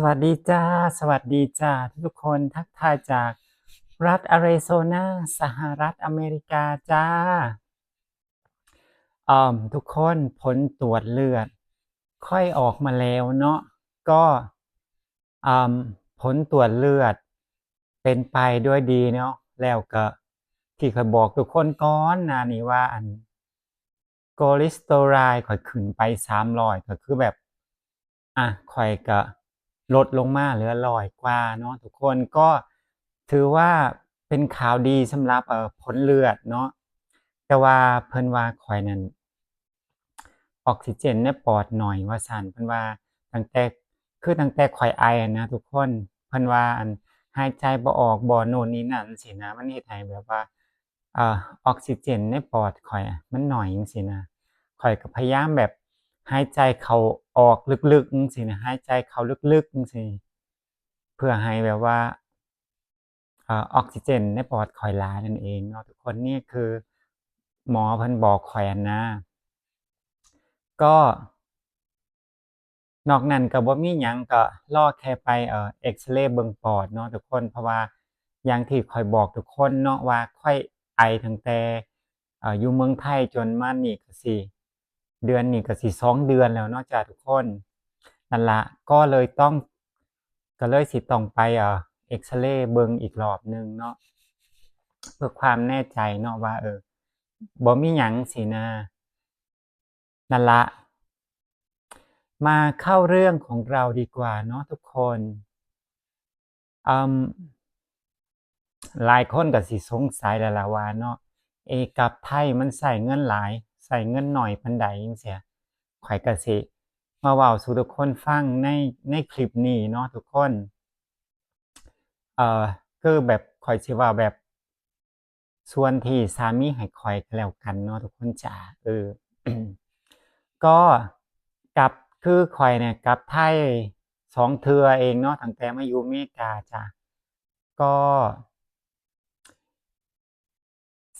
สวัสดีจ้า สวัสดีจ้าทุกๆคน ทักทายจากรัฐอาริโซนา สหรัฐอเมริกาจ้า เอิ่ม ทุกคน ผลตรวจเลือดค่อยออกมาแล้วเนาะ ก็ เอิ่ม ผลตรวจเลือดเป็นไปด้วยดีเนาะ แล้วก็ที่ข้อยบอกทุกคนก่อนหน้านี้ว่า อัน คอเลสเตอรอลข้อยขึ้นไปสามร้อย ก็คือแบบ อ่ะ ข้อยก็ลดลงมาเหลือร้อยกว่าเนาะทุกคน ก็ถือว่าเป็นข่าวดีสำหรับ เอ่อ ผลเลือดเนาะ แต่ว่าเพิ่นว่าข้อยนั่น ออกซิเจนในปอดน้อยว่าซั่น เพิ่นว่าตั้งแต่ คือตั้งแต่ข้อยไอหั้นนะทุกคน เพิ่นว่า อัน หายใจบ่ออก บ่โน่นนี่นั่นจั่งซี้นะ มันเฮ็ดให้แบบว่า เอ่อ ออกซิเจนในปอดข้อยอะมันน้อยจั่งซี้นะ ข้อยก็พยายามแบบหายใจเข้าออกลึกๆจั่งซี้นะ หายใจเข้าลึกๆจั่งซี้ เพื่อให้แบบว่า เอ่อ ออกซิเจนในปอดข้อยหลายนั่นเองเนาะทุกคน นี่คือหมอเพิ่นบอกข้อยหั้นนะ ก็ นอกนั้นก็บ่มีหยัง ก็รอแค่ไป เอ่อ เอกซเรย์เบิ่งปอดเนาะทุกคน เพราะว่าอย่างที่ข้อยบอกทุกคนเนาะว่าข้อยไอตั้งแต่ เอ่อ อยู่เมืองไทยจนมานี่ก็สิ เดือนนี้ก็สิสองเดือนแล้วเนาะจ้าทุกคน นั่นละ ก็เลยต้อง ก็เลยสิต้องไป เอ่อ เอกซเรย์เบิ่งอีกรอบหนึ่งเนาะ เพื่อความแน่ใจเนาะว่า เออ บ่มีหยังซี้นะ นั่นละ มาเข้าเรื่องของเราดีกว่าเนาะทุกคน เอิ่ม หลายคนก็สิสงสัยแล้วล่ะว่าเนาะ เอ กลับไทยมันใช้เงินหลาย ใช้เงินน้อยปานใดจั่งซี้ ข้อยก็สิมาเว้าสู่ทุกคนฟังใน ในคลิปนี้เนาะทุกคน เอ่อ คือแบบข้อยสิเว้าแบบ ส่วนที่สามีให้ข้อยก็แล้วกันเนาะทุกคนจ๋า เออ ก็กลับ คือข้อยเนี่ยกลับไทยสองเทื่อเองเนาะ ตั้งแต่มาอยู่อเมริกาจ้ะ ก็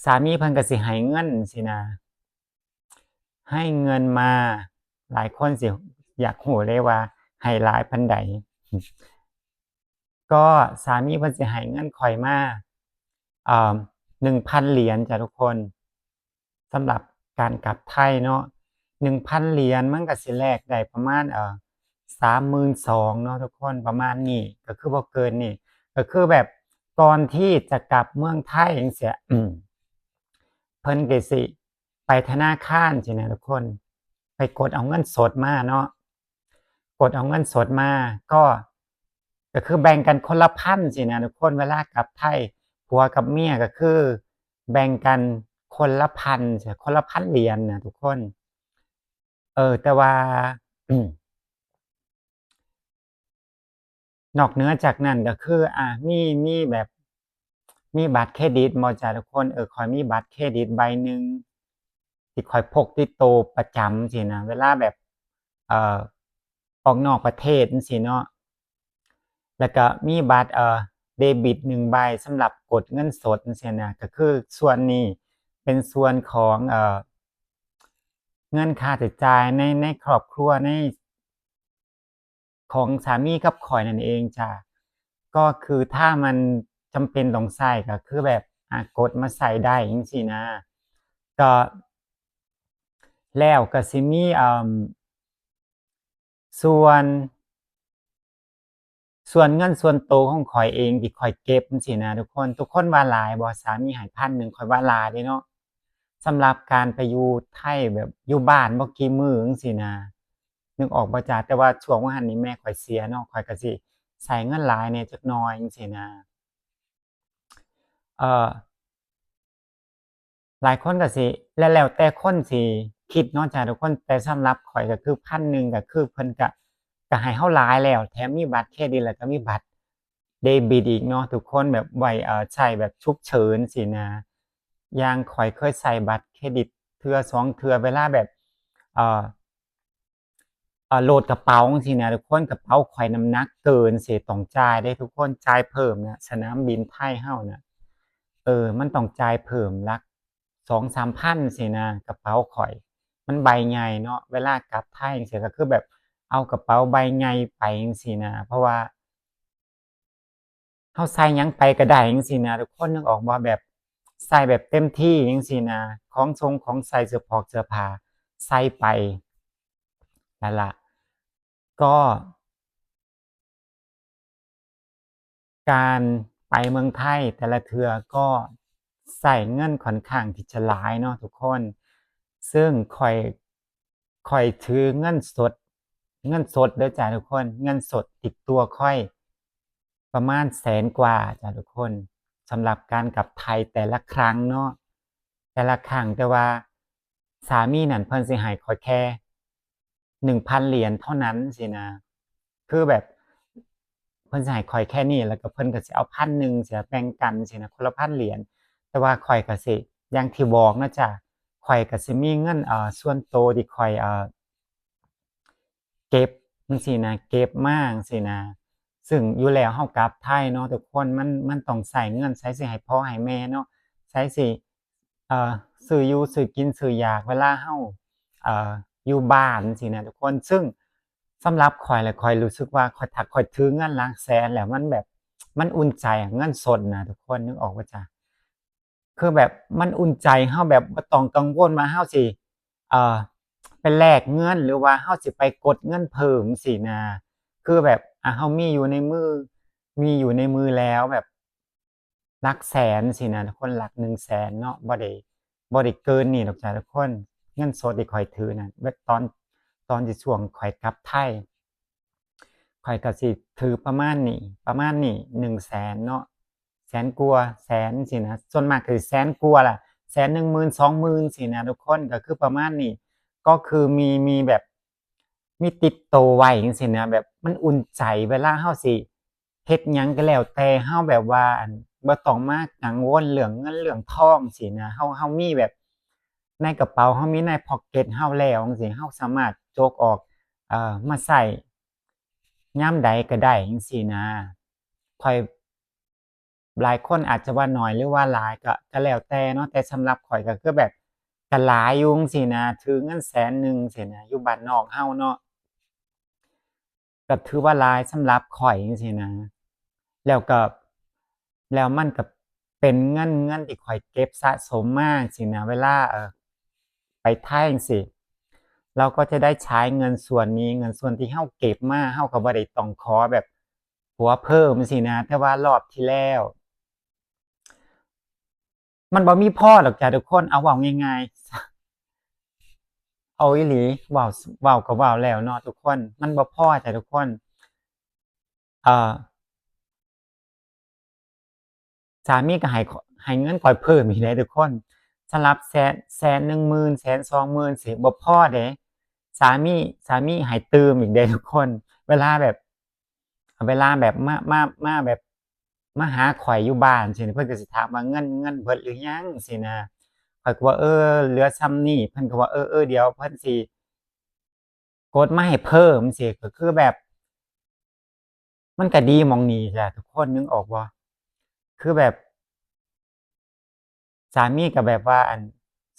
สามีเพิ่นก็สิให้เงินซี้นะ ให้เงินมา หลายคนสิอยากรู้เลยว่าให้หลายปานใด ก็สามีเพิ่นสิให้เงินข้อยมา เอ่อ หนึ่งพันเหรียญจ้ะทุกคน สำหรับการกลับไทยเนาะ หนึ่งพันเหรียญมันก็สิแลกได้ประมาณ เอ่อ สามหมื่นสองเนาะทุกคน ประมาณนี้ ก็คือบ่เกินนี้ ก็คือแบบก่อนที่จะกลับเมืองไทยจั่งซี้ เพิ่นก็สิไปธนาคารซี้นะทุกคน ไปกดเอาเงินสดมาเนาะ กดเอาเงินสดมา ก็ ก็คือแบ่งกันคนละพันซี้นะทุกคน เวลากลับไทย ผัวกับเมียก็คือแบ่งกันคนละพัน คนละพันเหรียญนะทุกคน เออ แต่ว่า นอกเหนือจากนั้นก็คือ อ่า มี มีแบบ มีบัตรเครดิตบ่จ้ะทุกคน เออ ข้อยมีบัตรเครดิตใบหนึ่ง ที่ข้อยพกติดโตประจำซี้นะ เวลาแบบ เอ่อ ออกนอกประเทศจั่งซี้เนาะ แล้วก็มีบัตร เอ่อ เดบิตหนึ่งใบสำหรับกดเงินสดจั่งซี้นะ ก็คือส่วนนี้เป็นส่วนของ เอ่อ เงินค่าใช้จ่ายใน ในครอบครัว ใน ของสามีกับข้อยนั่นเองจ้ะ ก็คือถ้ามันจำเป็นต้องใช้ก็คือแบบ อ่ะ กดมาใช้ได้จั่งซี้นะ ก็ แล้วก็สิมี เอิ่ม ส่วน ส่วนเงินส่วนโตของข้อยเองที่ข้อยเก็บจั่งซี้นะทุกคน ทุกคนว่าหลายบ่ สามีให้พันหนึ่ง ข้อยว่าหลายเด้เนาะ สำหรับการไปอยู่ไทยแบบอยู่บ้านบ่กี่มื้อจั่งซี้นะ นึกออกบ่จ๊ะ แต่ว่าช่วงว่าหั่นนี่แม่ข้อยเสียเนาะ ข้อยก็สิใช้เงินหลายแหน่จักหน่อยจั่งซี้นะ เอ่อ หลายคนก็สิ แล้ว แล้วแต่คนสิคิดเนาะจ้ะทุกคน แต่สำหรับข้อยก็คือพันหนึ่ง ก็คือเพิ่นก็ ก็ให้เฮาหลายแล้ว แถมมีบัตรเครดิต แล้วก็มีบัตรเดบิตอีกเนาะทุกคน แบบไว้ เอ่อ ใช้แบบฉุกเฉินซี้นะ อย่างข้อยเคยใช้บัตรเครดิตเทื่อสองเทื่อ เวลาแบบ เอ่อ เอ่อ โหลดกระเป๋าจั่งซี้นะทุกคน กระเป๋าข้อยน้ำหนักเกินซี้ ต้องจ่ายเด้ทุกคน จ่ายเพิ่มนะ สนามบินไทยเฮานะ เออ มันต้องจ่ายเพิ่มหลักสองสามพันซี้นะ กระเป๋าข้อยมันใบใหญ่เนาะ เวลากลับไทยจั่งซี้ก็คือแบบ ເອົາກະເປົາໃບໃຫຍ່ໄປຈັ່ງຊີ້ນະ ເພາະວ່າ ເຮົາໃສ່ຫຍັງໄປກະໄດ້ຈັ່ງຊີ້ນະ ທຸກຄົນນຶກອອກບໍ່? ແບບໃສ່ແບບເຕັມທີ່ຈັ່ງຊີ້ນະ ຂອງຊົງຂອງໃສ່ ເສື້ອຜອກເສື້ອຜ້າໃສ່ໄປ ນັ້ນລະ ກໍ ການໄປເມືອງໄທແຕ່ລະເທື່ອກໍໃຊ້ເງິນຂ້ອນຂ້າງທີ່ຈະຫຼາຍເນາະທຸກຄົນ ເຊິ່ງຂ້ອຍ ຂ້ອຍຖືເງິນສົດ ເງິນສົດເດີຈ້າທຸກຄົນ ເງິນສົດຕິດຕົວຂ້ອຍປະມານແສນກວ່າຈ້າທຸກຄົນ ສຳລັບການກັບໄທແຕ່ລະຄັ້ງເນາະ ແຕ່ລະຄັ້ງ ແຕ່ວ່າສາມີນັ້ນເພິ່ນຊິໃຫ້ຂ້ອຍແຄ່ໜຶ່ງພັນຫຼຽນເທົ່ານັ້ນຊີ້ນະ ຄືແບບເພິ່ນຊິໃຫ້ຂ້ອຍແຄ່ນີ້ ແລ້ວກໍເພິ່ນກໍຊິເອົາພັນໜຶ່ງຊີ້ນະ ແບ່ງກັນຊີ້ນະ ຄົນລະພັນຫຼຽນ ແຕ່ວ່າຂ້ອຍກໍຊິ ຢ່າງທີ່ບອກເນາະຈ້າ ຂ້ອຍກໍຊິມີເງິນ ເອີ ສ່ວນໂຕທີ່ຂ້ອຍ ເອີ ເກັບຈັ່ງຊີ້ນະ ເກັບມາຈັ່ງຊີ້ນະ ເຊິ່ງຢູ່ແລ້ວເຮົາກັບໄທເນາະທຸກຄົນ ມັນ ມັນຕ້ອງໃຊ້ເງິນ ໃຊ້ຊິໃຫ້ພໍ່ໃຫ້ແມ່ເນາະ ໃຊ້ຊິ ເອີ ຊື້ຢູ່ຊື້ກິນຊື້ຢາກ ເວລາເຮົາ ເອີ ຢູ່ບ້ານຊີ້ນະທຸກຄົນ ເຊິ່ງສຳລັບຂ້ອຍແລ້ວ ຂ້ອຍຮູ້ສຶກວ່າ ຂ້ອຍ ຖ້າຂ້ອຍຖືເງິນຫຼັກແສນແລ້ວ ມັນແບບ ມັນອຸ່ນໃຈ ເງິນສົດນະທຸກຄົນ ນຶກອອກບໍ່ຈ້າ? ຄືແບບມັນອຸ່ນໃຈ ເຮົາແບບບໍ່ຕ້ອງກັງວົນວ່າເຮົາຊິ ເອີ ໄປແລກເງິນ ຫຼືວ່າເຮົາຊິໄປກົດເງິນເພີ່ມຊີ້ນະ ຄືແບບ ອາ ເຮົາມີຢູ່ໃນມື ມີຢູ່ໃນມືແລ້ວແບບ ຫຼັກແສນຊີ້ນະ ຄົນຫຼັກໜຶ່ງແສນເນາະ ບໍ່ໄດ້ ບໍ່ໄດ້ເກີນນີ້ດອກຈ້າທຸກຄົນ ເງິນສົດທີ່ຂ້ອຍຖືນັ້ນ ແບບຕອນ ຕອນທີ່ຊ່ວງຂ້ອຍກັບໄທ ຂ້ອຍກໍຊິຖືປະມານນີ້ ປະມານນີ້ ໜຶ່ງແສນເນາະ ແສນກວ່າ ແສນຊີ້ນະ ສ່ວນມາກກໍຊິແສນກວ່າລະ ແສນໜຶ່ງໝື່ນ ສອງໝື່ນຊີ້ນະທຸກຄົນ ກໍຄືປະມານນີ້ ກໍຄືມີ ມີແບບ ມີຕິດໂຕໄວ້ຈັ່ງຊີ້ນະ ແບບມັນອຸ່ນໃຈ ເວລາເຮົາຊິເຮັດຫຍັງກໍແລ້ວແຕ່ ເຮົາແບບວ່າ ອັນ ບໍ່ຕ້ອງມາກັງວົນເລື່ອງເງິນເລື່ອງທອງຊີ້ນະ ເຮົາ ເຮົາມີແບບໃນກະເປົາ ເຮົາມີໃນພອກເກັດເຮົາແລ້ວຈັ່ງຊີ້ ເຮົາສາມາດຈົກອອກ ເອີ ມາໃຊ້ຍາມໃດກໍໄດ້ຈັ່ງຊີ້ນະ ຂ້ອຍ ຫຼາຍຄົນອາດຈະວ່າໜ້ອຍ ຫຼືວ່າຫຼາຍ ກໍ ກໍແລ້ວແຕ່ເນາະ ແຕ່ສຳລັບຂ້ອຍກໍຄືແບບ ກໍຫຼາຍຢູ່ຈັ່ງຊີ້ນະ ຖືເງິນແສນໜຶ່ງຊີ້ນະ ຢູ່ບ້ານນອກເຮົາເນາະ ກໍຖືວ່າຫຼາຍສຳລັບຂ້ອຍຈັ່ງຊີ້ນະ ແລ້ວກໍ ແລ້ວມັນກໍເປັນເງິນ ເງິນທີ່ຂ້ອຍເກັບສະສົມມາຊີ້ນະ ເວລາ ເອີ ໄປໄທຈັ່ງຊີ້ ເຮົາກໍຈະໄດ້ໃຊ້ເງິນສ່ວນນີ້ ເງິນສ່ວນທີ່ເຮົາເກັບມາ ເຮົາກໍບໍ່ໄດ້ຕ້ອງຂໍແບບ ຜົວເພີ່ມຊີ້ນະ ແຕ່ວ່າລອບທີ່ແລ້ວ ມັນບໍ່ມີພໍດອກຈ້າທຸກຄົນ ເອົາເວົ້າງ່າຍໆ ເອົາອີ່ຫຼີ ເວົ້າ ເວົ້າກໍເວົ້າແລ້ວເນາະທຸກຄົນ ມັນບໍ່ພໍຈ້າທຸກຄົນ ເອີ ສາມີກໍໃຫ້ ໃຫ້ເງິນຂ້ອຍເພີ່ມອີກເດ້ທຸກຄົນ ສຳລັບແສນ ແສນໜຶ່ງໝື່ນ ແສນສອງໝື່ນ ຊິບໍ່ພໍເດ້ ສາມີ ສາມີໃຫ້ຕື່ມອີກເດ້ທຸກຄົນ ເວລາແບບ ເວລາແບບມາ ມາ ມາແບບ ມາຫາຂ້ອຍຢູ່ບ້ານຊີ້ ເພິ່ນກໍຊິຖາມວ່າ ເງິນ ເງິນເບິດຫຼືຍັງຊີ້ນະ ຂ້ອຍກໍວ່າ ເອີ ເຫຼືອຊ່ຳນີ້ ເພິ່ນກໍວ່າ ເອີ ເອີ ດຽວເພິ່ນຊິ ກົດມາໃຫ້ເພີ່ມຊີ້ ກໍຄືແບບ ມັນກະດີໝ່ອງນີ້ແຫຼະທຸກຄົນ ນຶກອອກບໍ່? ຄືແບບ ສາມີກະແບບວ່າ ອັນ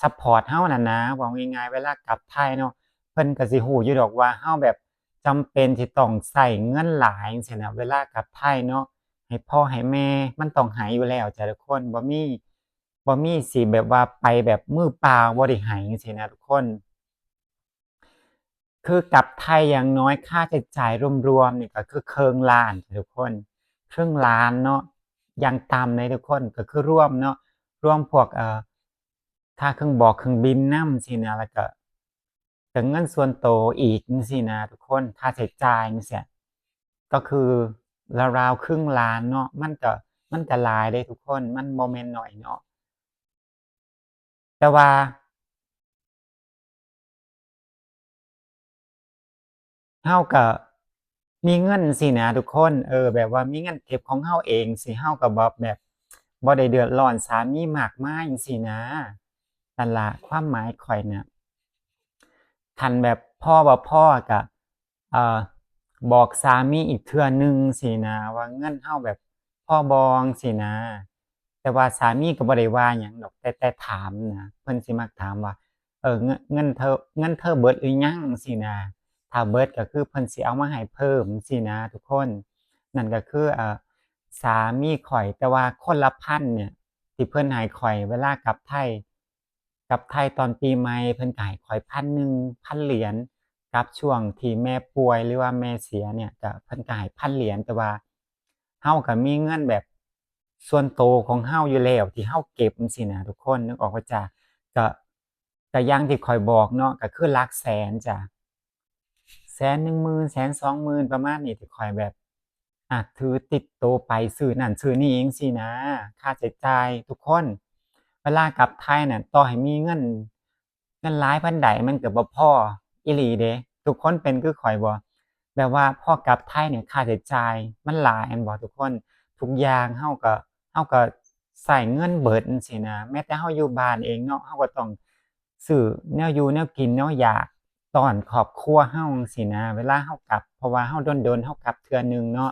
ຊັບພອດເຮົາຫັ້ນນະ ເວົ້າງ່າຍໆ ເວລາກັບໄທເນາະ ເພິ່ນກະຊິຮູ້ຢູ່ດອກວ່າເຮົາແບບຈຳເປັນທີ່ຕ້ອງໃຊ້ເງິນຫຼາຍຈັ່ງຊີ້ນະ ເວລາກັບໄທເນາະ ໃຫ້ພໍ່ໃຫ້ແມ່ ມັນຕ້ອງໃຫ້ຢູ່ແລ້ວຈ້າທຸກຄົນ ບໍ່ມີ ບໍ່ມີຊິແບບວ່າໄປແບບມືເປົ່າ ບໍ່ໄດ້ໃຫ້ຈັ່ງຊີ້ນະທຸກຄົນ. ຄືກັບໄທຢ່າງໜ້ອຍຄ່າໃຊ້ຈ່າຍລວມໆນີ້ກໍຄືເຄິ່ງລ້ານທຸກຄົນ ເຄິ່ງລ້ານເນາະ ຢ່າງຕ່ຳເດ້ທຸກຄົນ ກໍຄືລວມເນາະ ລວມພວກ ເອີ ຄ່າເຄື່ອງບອກເຄື່ອງບິນນຳຊີ້ນະ ແລ້ວກໍ ກໍເງິນສ່ວນໂຕອີກຈັ່ງຊີ້ນະທຸກຄົນ ຄ່າໃຊ້ຈ່າຍຈັ່ງຊີ້ ກໍຄືລາວໆເຄິ່ງລ້ານເນາະ ມັນກໍ ມັນກໍຫຼາຍເດ້ທຸກຄົນ ມັນບໍ່ແມ່ນໜ້ອຍເນາະ. ແຕ່ວ່າ ເຮົາກໍມີເງິນຊີ້ນະທຸກຄົນ ເອີ ແບບວ່າມີເງິນເກັບຂອງເຮົາເອງຊີ້ ເຮົາກໍບໍ່ແບບ ບໍ່ໄດ້ເດືອດຮ້ອນສາມີມາກມາຍຈັ່ງຊີ້ນະ ນັ້ນລະຄວາມໝາຍຂ້ອຍນະ ຄັນແບບພໍບໍ່ພໍກໍ ເອີ ບອກສາມີອີກເທື່ອໜຶ່ງຊີ້ນະ ວ່າເງິນເຮົາແບບພໍບໍ່ຈັ່ງຊີ້ນະ ແຕ່ວ່າສາມີກໍບໍ່ໄດ້ວ່າຫຍັງດອກ ແຕ່ ແຕ່ຖາມນະ ເພິ່ນຊິມັກຖາມວ່າ ເອີ ເງິນ ເງິນເທີ ເງິນເທີເບິດຫຼືຍັງຊີ້ນະ ຖ້າເບິດກໍຄືເພິ່ນຊິເອົາມາໃຫ້ເພີ່ມຊີ້ນະທຸກຄົນ. ນັ້ນກໍຄື ເອີ ສາມີຂ້ອຍ ແຕ່ວ່າຄົນລະພັນເນຍ ທີ່ເພິ່ນໃຫ້ຂ້ອຍເວລາກັບໄທ ກັບໄທຕອນປີໃໝ່ ເພິ່ນກໍໃຫ້ຂ້ອຍພັນໜຶ່ງ ພັນຫຼຽນ. ກັບຊ່ວງທີ່ແມ່ປ່ວຍ ຫຼືວ່າແມ່ເສຍເນຍ ກໍເພິ່ນກໍໃຫ້ພັນຫຼຽນ. ແຕ່ວ່າເຮົາກໍມີເງິນແບບສ່ວນໂຕຂອງເຮົາຢູ່ແລ້ວ ທີ່ເຮົາເກັບຊີ້ນະທຸກຄົນ ນຶກອອກບໍ່ຈ້າ? ກໍ ກໍຢ່າງທີ່ຂ້ອຍບອກເນາະ ກໍຄືຫຼັກແສນຈ້າ ແສນໜຶ່ງໝື່ນ ແສນສອງໝື່ນ ປະມານນີ້ ທີ່ຂ້ອຍແບບ ອາ ຖືຕິດໂຕໄປຊື້ນັ້ນຊື້ນີ້ຈັ່ງຊີ້ນະ. ຄ່າໃຊ້ຈ່າຍທຸກຄົນ ເວລາກັບໄທນະ ຕໍ່ໃຫ້ມີເງິນ ເງິນຫຼາຍປານໃດມັນກໍບໍ່ພໍອີ່ຫຼີເດ້. ທຸກຄົນເປັນຄືຂ້ອຍບໍ່? ແບບວ່າພໍກັບໄທນີ້ ຄ່າໃຊ້ຈ່າຍມັນຫຼາຍແມ່ນບໍ່ທຸກຄົນ? ທຸກຢ່າງເຮົາກໍ ເຮົາກໍໃຊ້ເງິນເບິດຈັ່ງຊີ້ນະ. ແມ້ແຕ່ເຮົາຢູ່ບ້ານເອງເນາະ ເຮົາກໍຕ້ອງຊື້ແນວຢູ່ແນວກິນແນວຢາກຕ້ອນຄອບຄົວເຮົາຈັ່ງຊີ້ນະ ເວລາເຮົາກັບ ເພາະວ່າເຮົາດົນໆເຮົາກັບເທື່ອໜຶ່ງເນາະ.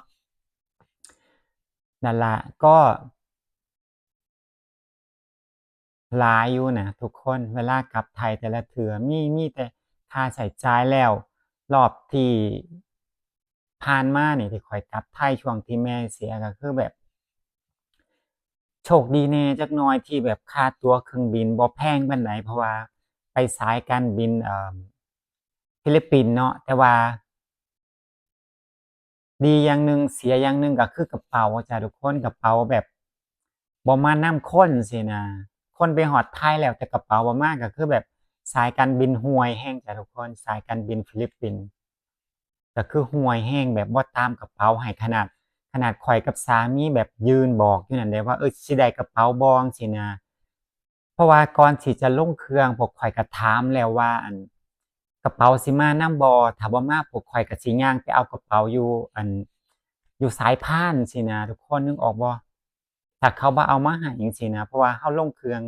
ນັ້ນລະ ກໍ ຫຼາຍຢູ່ນະທຸກຄົນ ເວລາກັບໄທແຕ່ລະເທື່ອ ມີ ມີແຕ່ຄ່າໃຊ້ຈ່າຍ. ແລ້ວລອບທີ່ຜ່ານມານີ້ ທີ່ຂ້ອຍກັບໄທຊ່ວງທີ່ແມ່ເສຍ ກໍຄືແບບໂຊກດີແດ່ຈັກໜ່ອຍ ທີ່ແບບຄ່າຕົ໋ວເຄື່ອງບິນບໍ່ແພງປານໃດ ເພາະວ່າໄປສາຍການບິນ ເອີ ຟີລິບປິນເນາະ. ແຕ່ວ່າ ດີຢ່າງໜຶ່ງ ເສຍຢ່າງໜຶ່ງກໍຄືກະເປົາຈ້າທຸກຄົນ ກະເປົາແບບບໍ່ມານຳຄົນຊີ້ນະ. ຄົນໄປຮອດໄທແລ້ວ ແຕ່ກະເປົາບໍ່ມາ ກໍຄືແບບສາຍການບິນຫ່ວຍແຮງຈ້າທຸກຄົນ. ສາຍການບິນຟີລິບປິນກໍຄືຫ່ວຍແຮງ ແບບບໍ່ຕາມກະເປົາໃຫ້. ຂະໜາດ ຂະໜາດຂ້ອຍກັບສາມີແບບຢືນບອກຢູ່ນັ້ນເດ້ວ່າ ເອີ ຊິໄດ້ກະເປົາບໍ່ ຈັ່ງຊີ້ນະ. ເພາະວ່າກ່ອນທີ່ຈະລົງເຄື່ອງ ພວກຂ້ອຍກໍຖາມແລ້ວວ່າ ອັນ ກະເປົາຊິມານຳບໍ່? ຖ້າບໍ່ມາ ພວກຂ້ອຍກໍຊິຍ່າງໄປເອົາກະເປົາຢູ່ ອັນ ຢູ່ສາຍພານຊີ້ນະ ທຸກຄົນນຶກອອກບໍ່? ຖ້າເຂົາບໍ່ເອົາມາໃຫ້ຈັ່ງຊີ້ນະ ເພາະວ່າເຮົາລົງເຄື່ອງ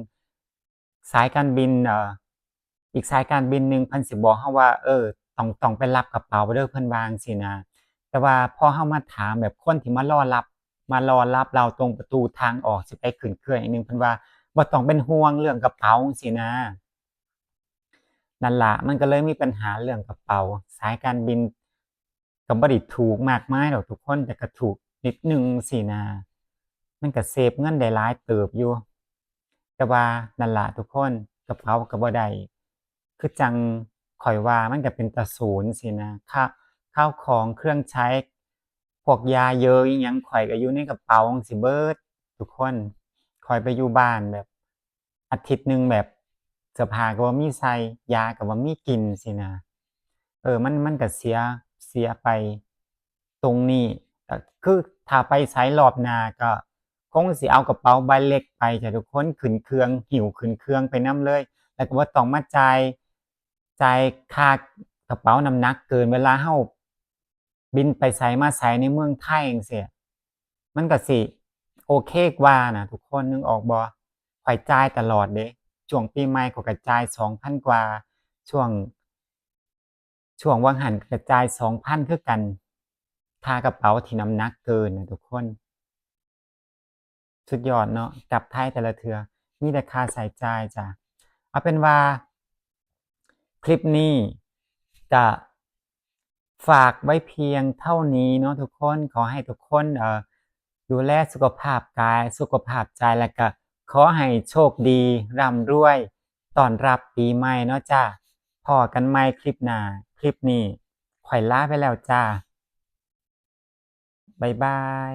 ສາຍການບິນ ເອີ ອີກສາຍການບິນໜຶ່ງ ເພິ່ນຊິບອກເຮົາວ່າ ເອີ ຕ້ອງ ຕ້ອງໄປຮັບກະເປົາເດີ ເພິ່ນວ່າຈັ່ງຊີ້ນະ. ແຕ່ວ່າພໍເຮົາມາຖາມແບບຄົນທີ່ມາລໍຮັບ ມາລໍຮັບເຮົາຕົງປະຕູທາງອອກ ຊິໄປຂຶ້ນເຄື່ອງອີກໜຶ່ງ ເພິ່ນວ່າບໍ່ຕ້ອງເປັນຫ່ວງເລື່ອງກະເປົາຈັ່ງຊີ້ນະ. ນັ້ນລະ ມັນກໍເລີຍມີບັນຫາເລື່ອງກະເປົາ. ສາຍການບິນກໍບໍ່ໄດ້ຖືກມາກມາຍດອກທຸກຄົນ ແຕ່ກໍຖືກນິດໜຶ່ງຊີ້ນະ. ມັນກໍເຊບເງິນໄດ້ຫຼາຍເຕີບຢູ່. ແຕ່ວ່ານັ້ນລະທຸກຄົນ ກະເປົາກໍບໍ່ໄດ້ ຄືຈັ່ງຂ້ອຍວ່າ ມັນກໍເປັນຕາສູນຊີ້ນະ. ຂ້າ ຂ້າວຂອງເຄື່ອງໃຊ້ ພວກຢາເຍີອີ່ຫຍັງ ຂ້ອຍກໍຢູ່ໃນກະເປົາຈັ່ງຊີ້ເບິດທຸກຄົນ. ຂ້ອຍໄປຢູ່ບ້ານແບບອາທິດໜຶ່ງ ແບບເສື້ອຜ້າກໍບໍ່ມີໃສ່ ຢາກໍບໍ່ມີກິນຊີ້ນະ. ເອີ ມັນ ມັນກໍເສຍ ເສຍໄປຕົງນີ້. ກໍຄືຖ້າໄປໃສລອບໜ້າ ກໍຄົງຊິເອົາກະເປົາໃບເລັກໄປຈ້າທຸກຄົນ ຂຶ້ນເຄື່ອງ ຫິ້ວຂຶ້ນເຄື່ອງໄປນຳເລີຍ ແລ້ວກໍບໍ່ຕ້ອງມາຈ່າຍ ຈ່າຍຄ່າກະເປົານ້ຳໜັກເກີນ ເວລາເຮົາບິນໄປໃສມາໃສໃນເມືອງໄທຈັ່ງຊີ້. ມັນກໍຊິໂອເຄກວ່ານະທຸກຄົນ ນຶກອອກບໍ່? ຂ້ອຍຈ່າຍຕະຫຼອດເດ້. ຊ່ວງປີໃໝ່ຂ້ອຍກໍຈ່າຍສອງພັນກວ່າ ຊ່ວງ ຊ່ວງຫວ່າງຫັ້ນກໍຈ່າຍສອງພັນຄືກັນ ຄ່າກະເປົາທີ່ນ້ຳໜັກເກີນນະທຸກຄົນ. ສຸດຍອດເນາະ ກັບໄທແຕ່ລະເທື່ອມີແຕ່ຄ່າໃຊ້ຈ່າຍຈ້າ. ເອົາເປັນວ່າຄລິບນີ້ກະຝາກໄວ້ພຽງເທົ່ານີ້ເນາະທຸກຄົນ. ຂໍໃຫ້ທຸກຄົນ ເອີ ດູແລສຸຂະພາບກາຍ ສຸຂະພາບໃຈ ແລະກະຂໍໃຫ້ໂຊກດີ ຮ່ຳລວຍ ຕ້ອນຮັບປີໃໝ່ເນາະຈ້າ. ພໍ້ກັນໃໝ່ຄລິບໜ້າ. ຄລິບນີ້ຂ້ອຍລາໄປແລ້ວຈ້າ. ບາຍບາຍ.